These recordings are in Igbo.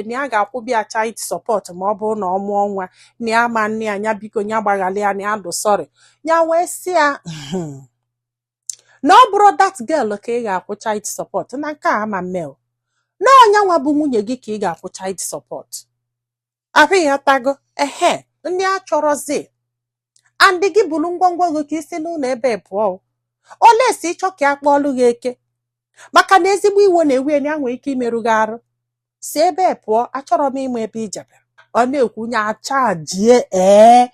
Na ya ga-akwụbịa child support ma ọ bụrụ na ọ mụọ nwa, na ya ma nne ya. Ya biko, ya gbaghalị ya, na ya dụ sorry. Ya wee sị ya na ọ bụrụ that girl ka ị ga-akwụ child support, na nke a ama mme o, na ọnya nwa bụ nwunye gị ka ị ga-akwụ child support ahụ. Ịghọtago? Ehe, ndị a chọrọzi and gị buru ngwongwo gị ka isi n'ụlọ ebe pụọ o. Ole si ịchọ ka a kpọọlụ gị eke, maka na ezigbo iwe na-ewe ya nwere ike imerụ gị arụ. Si ebe pụọ, achọrọ m ịma ebe ijebe. Ọ na-ekwunye achajie ee,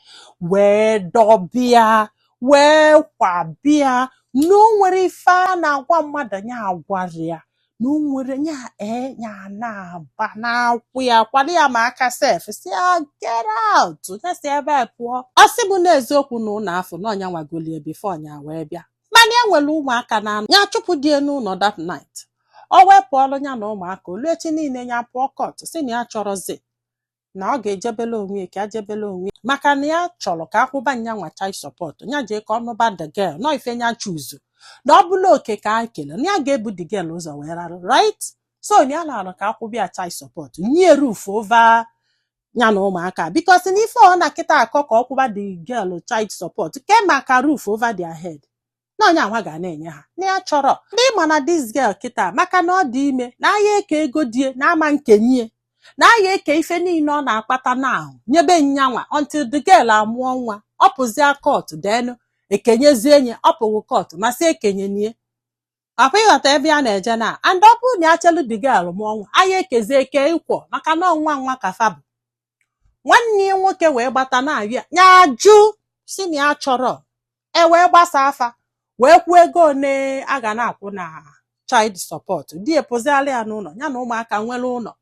wee dọbịa, wee kwabịa na o nwere ife a na-agwa mmadụ, ya agwara ya na o nwere ya ee, ya na-aba na-akwụ ya kwado ya ma aka sef, si ya get out, ya si ebe a pụọ. Ọ sị bụ n'eziokwu na ụlọ afọ na ọnya nwagolie before nya wee bịa, mana e nwere ụmụaka na anụ ya chụpụ die n'ụlọ that night. O wepụọlụ ya na ụmụaka olu. Echi niile ya pụọ court, si na ya chọrọzi, na ọ ga-ejebele onwe ya, ka ya jebele onwe ya, maka na ya chọrọ ka akwụba nya nwa child support. Ya jee ka ọ nụba the girl nọ ife ya chuzu, na ọ bụla oke ka a kele na ya ga-ebu the girl ụzọ wee rarụ, right? So na ya na-arụ ka akwụba ya child support, nye roof over ya na ụmụaka, because na ife ọ na kịta akọ ka ọ kwụba the girl child support ke maka roof over their head, na onye anwa ga na-enye ha, na ya chọrọ ndị ma na this girl kịta, maka na ọ dị ime, na aya eke ego die na ama nkenyie, na aya eke ife niile ọ na-akpata na nyebe nyanwa until the girl amụọ nwa. Ọ pụzie court, then ekenyezie nye. Ọ pụghị court ma sị ekenyenie akwa. Ịghọta ebe a na-eje na? And ọ bụrụ na ya chelu the girl mụọ nwa, aya ekezie eke ịkwọ, maka na ọnwa nwa ka fa bụ. Nwanne ya nwoke wee gbata na-arịa ya, ajụ si na ya chọrọ. E wee gbasa afa, wee kwuo ego one a ga na-akwụ na child support. Di epụziala ya n'ụlọ, ya na ụmụaka nwere ụlọ.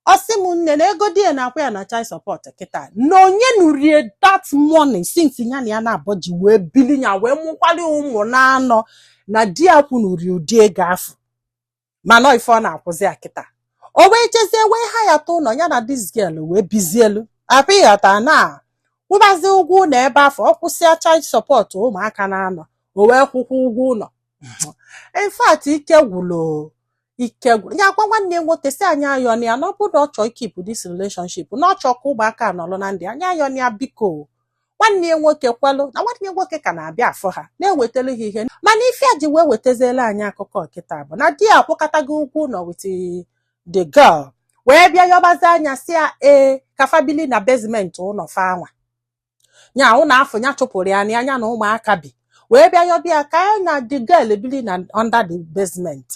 Ọ sị m nne, na ego di ya na-akwụ ya na child support kịta, na onye nurie that money since ya na ya na-abọ ji wee bili, ya wee mụkwali ụmụ na-anọ, na di ya kwunuri ụdị ego afọ, mana ife ọ na-akwụzi ya kịta. O wee jezie wee ha ya tụ ụlọ, ya na this girl wee bizielu akwa. Ịghọta? Na kwụbazi ụgwọ ụlọ ebe afọ, ọ kwụsịa child support ụmụaka na-anọ, o wee kwụkwọ ụgwọ ụlọ. In fact, ike gwụrụ, ike gwụrụ ya. Gwa nwanne ya nwoke si anyị ayọ ya, na ọ bụrụ na ọ chọọ ikeep this relationship, na ọ chọọ ka ụmụaka nọrọ na ndị anyị ayọ ya, biko. Nwanne ya nwoke kwelụ, na nwanne ya nwoke ka na-abịa afọ ha na-ewetara ha ihe. Mana ife a ji wee wetaziela anyị akụkọ kịta bụ na di ya akwụkọtago ụgwọ ụlọ with the girl, wee bịa yọbazi anya, si ya ee, ka fa bili na basement ụlọ fa anwa nya ụlọ afọ ya chụpụrụ ya na anya na ụmụaka bi. Wee bịa yọbịa ka ya na the girl bili na under the basement,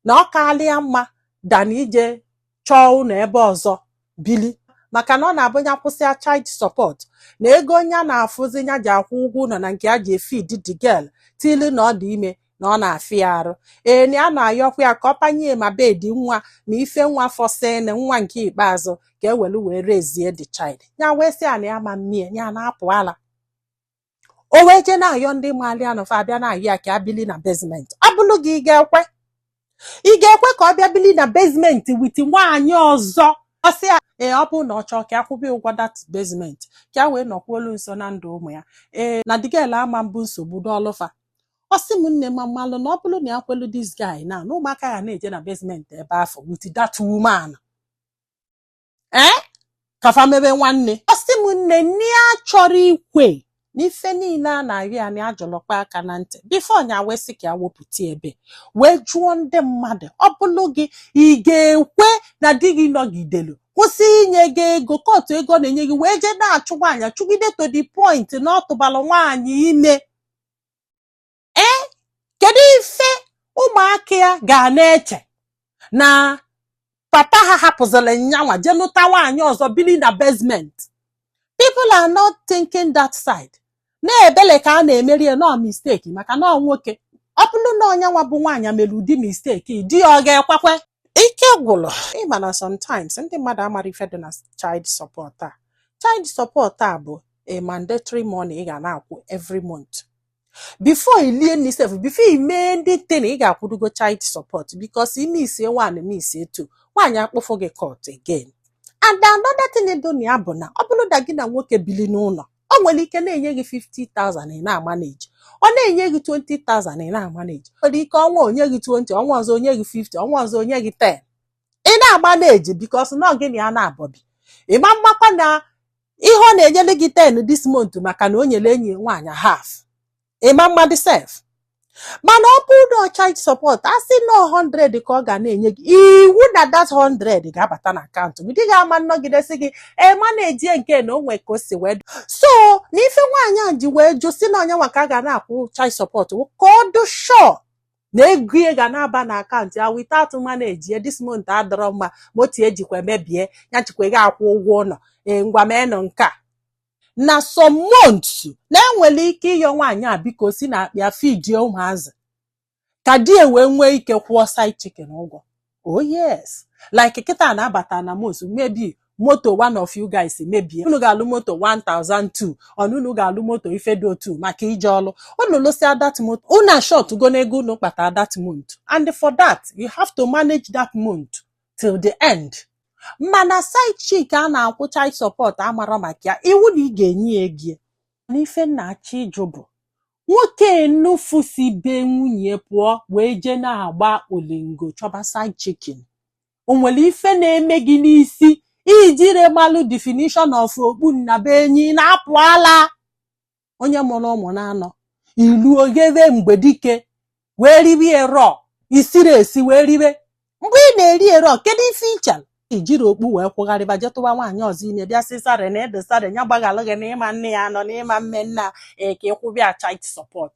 na ọ kalịa mma than ije chọọ ụlọ ebe ọzọ bili, maka na ọ na-abụ ya kwụsịa child support, na ego ya na-afụzi ya ji akwụ ụgwọ ụlọ na nke ya ji efeed the girl tili na ọ dị ime, na ọ na-afịa ya arụ. Ee, na ya na-ayọkwa ya ka ọ panye ma bed nwa ma ife nwa fọsịnị nwa nke ikpeazụ, ka e welu wee rezie the child. Ya wee sị ya na ya ma mmie ya na-apụ ala. O wee jee na-ayọ ndị maali anọfa abịa na-ayọ ya ka a bili na basement. Ọ bụrụ gị, ị ga-ekwe? Ị ga-ekwe ka ọ bịa bili na basement with nwaanyị ọzọ? Ọ sị ya ee, ọ bụrụ na ọ chọọ ka akwụba ụgwọ that basement, ka a wee nọkwuolu nso na ndụ ụmụ ya. Ee, na the girl ama mbụ nsogbu n'ọlụfa. Ọ sị m nne, ma mmalụ na ọ bụrụ na ya kwelu this guy na ụmụaka ya na-eje na basement ebe afọ with that woman, ee, kafa mebe nwanne. Ọ sị m nne, nne ya chọrọ ikwe n'ife niile a na-arịọ ya, na ajụlụkwa aka na ntị before nya wee sị ka ya wepụta ebe, wee jụọ ndị mmadụ: ọ bụrụ gị, ị ga-ekwe na di gị nọgidelu kwụsị inye gị ego, cut ego ọ na-enye gị, wee jee na-achụ nwaanyị, chụgide to the point na ọ tụbalụ nwaanyị ime? Ee, kedu ife ụmụaka ya ga na-eche na papa ha hapụzịrị nyanwa jee nụta nwaanyị ọzọ bili na basement? People are not thinking that side. Na-ebele ka a na-emeri ya nọọ mistake, maka na ọ nwoke. Ọ bụrụ na ọnyanwa bụ nwaanyị mere ụdị mistake, di ya ọ ga-ekwekwe? Ike gwụrụ. Ịma na sometimes ndị mmadụ amara ife dị na child support a. Child support a bụ a mandatory money ị ga na-akwụ every month before i lie nri sef, before i mee ndị ten, ị ga-akwụdugo child support, because ime isie one, ime isie two, nwaanyị akpụfụ gị court again. And another thing dị na ya bụ na ọ bụrụ na gị na nwoke bili n'ụlọ, o nwere ike na-enye gị 50,000, ị na-amanage. Ọ na-enye gị 20,000, ị na-amanage. Nwere ike ọnwa onye gị 20, ọnwa ọzọ onye gị 50, ọnwa ọzọ onye gị 10. Ị na-agba na-eji because na gịnị ya na-abọbi ịma mmakwa na ihe ọ na-enyere gị 10 this month, maka na o nyere enyi nwaanyị half. Ịma mmadụ sef, mana ọ bụrụ na child support, a sị na 100 ka ọ ga na-enye gị, iwu na that 100 ga-abata na akaụntụ gị. Di gị ama nnọgidesi gị ema na-ejie nke na o nwe ka o si wee dị. So na ife nwaanyị a ji wee jụ si na onye ka a ga na-akwụ child support, ka ọ dị sure na ego ya ga na-aba na akaụntụ ya without manage. This month adọrọ mma, moto ejikwa mebie ya, jikwa ga akwụ ụgwọ ụlọ. Ee, ngwa meenụ nke a na some months na enwere ike ịyọ nwaanyị a, biko si na akpịa fidie ụmụazị ka di e wee nwee ike kwụọ side chicken ụgwọ. Oh yes, like kịta na-abata na months, maybe moto one of you guys mebie, unu ga-alụ moto 1002, ọnụ unu ga-alụ moto ife dị otu maka ije ọlụ. Unu lụsịa that moto, unu short go n'ego unu kpata that month, and for that you have to manage that month till the end. Mana side chick a na-akwụ child support amara maka ya, iwu na ị ga-enye ya ego. N'ife nna-achọ ịjụ bụ, nwoke enufu si be nwunye pụọ wee jee na-agba olingo chọba side chicken, o nwere ife na-eme gị n'isi ijire malụ definition of okpu nnabe enyi na-apụ ala? Onye mụrụ ụmụ na-anọ ilu oghebe mgbe dike wee ribe ero isiri esi wee ribe. Mgbe ị na-eri ero, kedu ife ichere ijiri okpu wee kwụgharịba jee tụba nwaanyị ọzọ ime, bịa sị sorry na ịdị sorry, ya gbaghalụ gị na ịma nne ya nọ na ịma mme nna ee ka ịkwụbịa child support?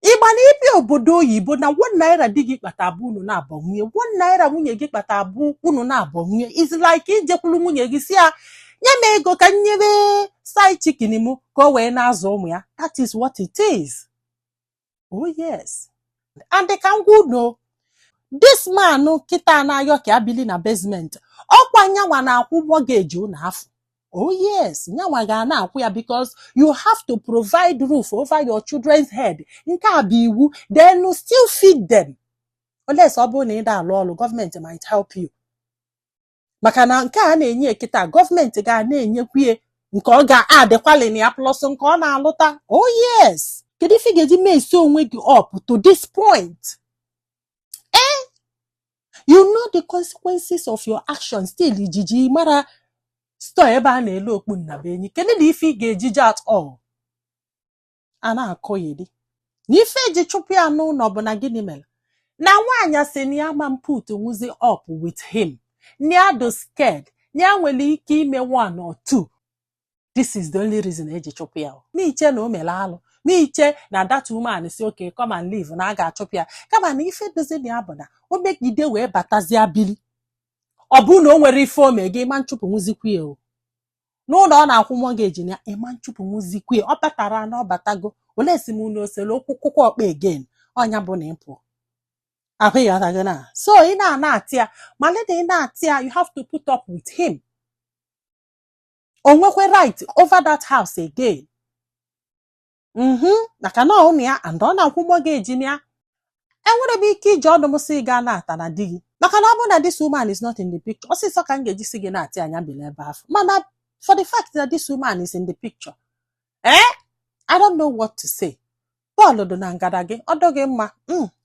Ịgba na ịbịa obodo oyibo na ₦1 di gị kpata abụ unu na-abọ nwunye, ₦1 nwunye gị kpata abụ unu na-abọ nwunye, is like ijekwuru nwunye gị si ya nye m ego ka m nyere side chicken m ka o wee na-azụ ụmụ ya. That is what it is. Oh yes, and ka m gwa unu, this man kịta na-ayọ ka abili na basement, ọkwa nyanwa na-akwụ mortgage unu afọ. Oh yes, nyanwa ga na-akwụ ya because you have to provide roof over your children's head. Nke a bụ iwu. Then you still feed them, unless ọ bụrụ na ị da alụ ọrụ, gọọmenti might help you, maka na nke a na-enye kịta, gọọmenti ga na-enyekwu ya nke ọ ga-adịkwali na ya plus nke ọ na-alụta. Oh yes, kedu ife ị ga-eji mesi onwe gị up to this point? Eh, you know the consequences of your actions. Still ijiji mara store ebe a na-ele okpu nnabenyi. Kedu na ife ị ga-ejije at all a na-akọ yiri na ife eji chụpụ ya n'ụlọ bụ na gịnị mere na nwaanyị sị na ya ma put nwuzi up with him, na ya do scared na ya nwere ike ime one or two. This is the only reason eji chụpụ ya. N'iche na o mere alụ, n'iche na that woman si okay, come and leave, na a ga-achụpụ ya, kama na ife dozi na ya bụ na o megide wee batazie bili. Ọ bụrụ na o nwere ife o mee gị, ịma nchụpụ nwuzikwu ya o n'ụlọ ọ na-akwụ mortgage na ịma nchụpụ nwuzikwu ya. Ọ batara na ọ batago olee si m na osele okwu kwụkwọ ọkpa again, ọnya bụ na ị pụọ ahụ ịghọtago na. So ị na-ana atị ya, ma leda ị na-atị ya, you have to put up with him. O nwekwe right over that house again, maka na ọ ụnụ ya and ọ na-akwụ mortgage na ya. Enwere m ike iji ọnụ m sị gaa na-ata na di gị, maka na ọ bụrụ na this woman is not in the picture, ọsịsọ ka m ga-eji si gị na-atị anya bili ebe afọ. Mana for the fact that this woman is in the picture, eh, I don't know what to say. Bọọlụ dị na ngada gị, ọ dọ gị mma,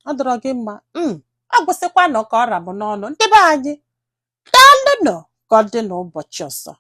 ọ dọrọ gị mma, ọ gwụsịkwa nọ ka ọ ra m n'ọnụ. Ndị be anyị, daalụnụ. Ka ọ dị n'ụbọchị ọzọ.